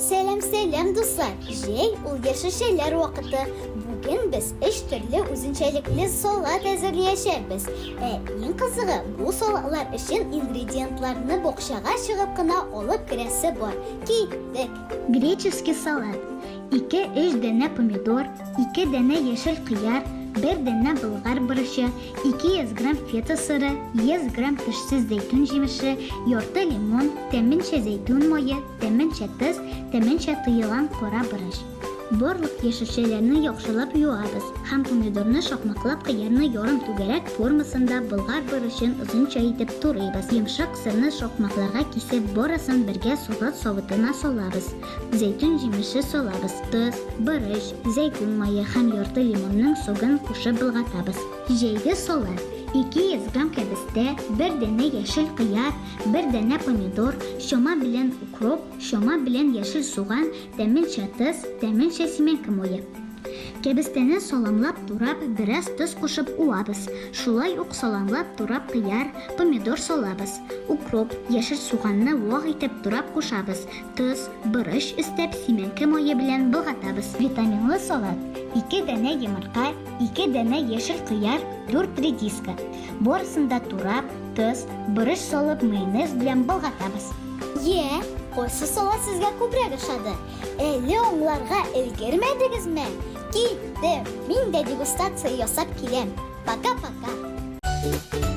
Сәлам, сәлам, дуслар! Җәй ул яшелчәләр вакыты. Бүген без өч төрле үзенчәлекле салат әзерләячәкбез. Ә иң кызыгы, бу салатлар өчен ингредиентларны бакчага чыгып кына алып керәсе бар. Киттек! Греческий салат. 2-3 данә помидор, 2 данә яшел кыяр, 1 данә болгар борычы, 200 грамм фета сыры, 100 грамм төшсез зәйтүн җимеше, ярты лимон, тәменчә зәйтүн мае, тәменчә тоз, тәменчә тыелган кара борыч. Барлык яшелчәләрне яхшылап юабыз һәм помидорны шакмаклап кыярны ярым түгәрәк формасында болгар борычын озынча итеп турыйбыз. Йомшак сырны шакмакларга кисеп барысын бергә салат савытына салабыз. Зәйтүн җимеше салабыз, тоз, борыч, зәйтүн мае һәм ярты лимонның согын кушып болгатабыз. Җәйге салат. 200 грамм кәбестә, бер данә яшел кыяр, бер данә помидор, чама белән укроп, чама белән яшел суган, тәменчә тоз, тәменчә симәнке мае. Кәбестәне саламлап турап, бераз тоз кушып уабыз. Шулай ук саламлап турап кыяр, помидор салабыз. Укроп, яшел суганны вак итеп турап кушабыз. Тоз, борыч өстәп, симәнке мае белән болгатабыз. Витаминлы салат. 2 данә йомырка, 2 данә яшел кыяр, 4 редиска. Барысын да турап, тоз, борыч салып, майонез белән болгатабыз. Йә, кайсы салат сезгә күбрәк ошады? Әле аңларга өлгермәдегезме? Киттем, мин дә дегустация ясап киләм. Пока-пока.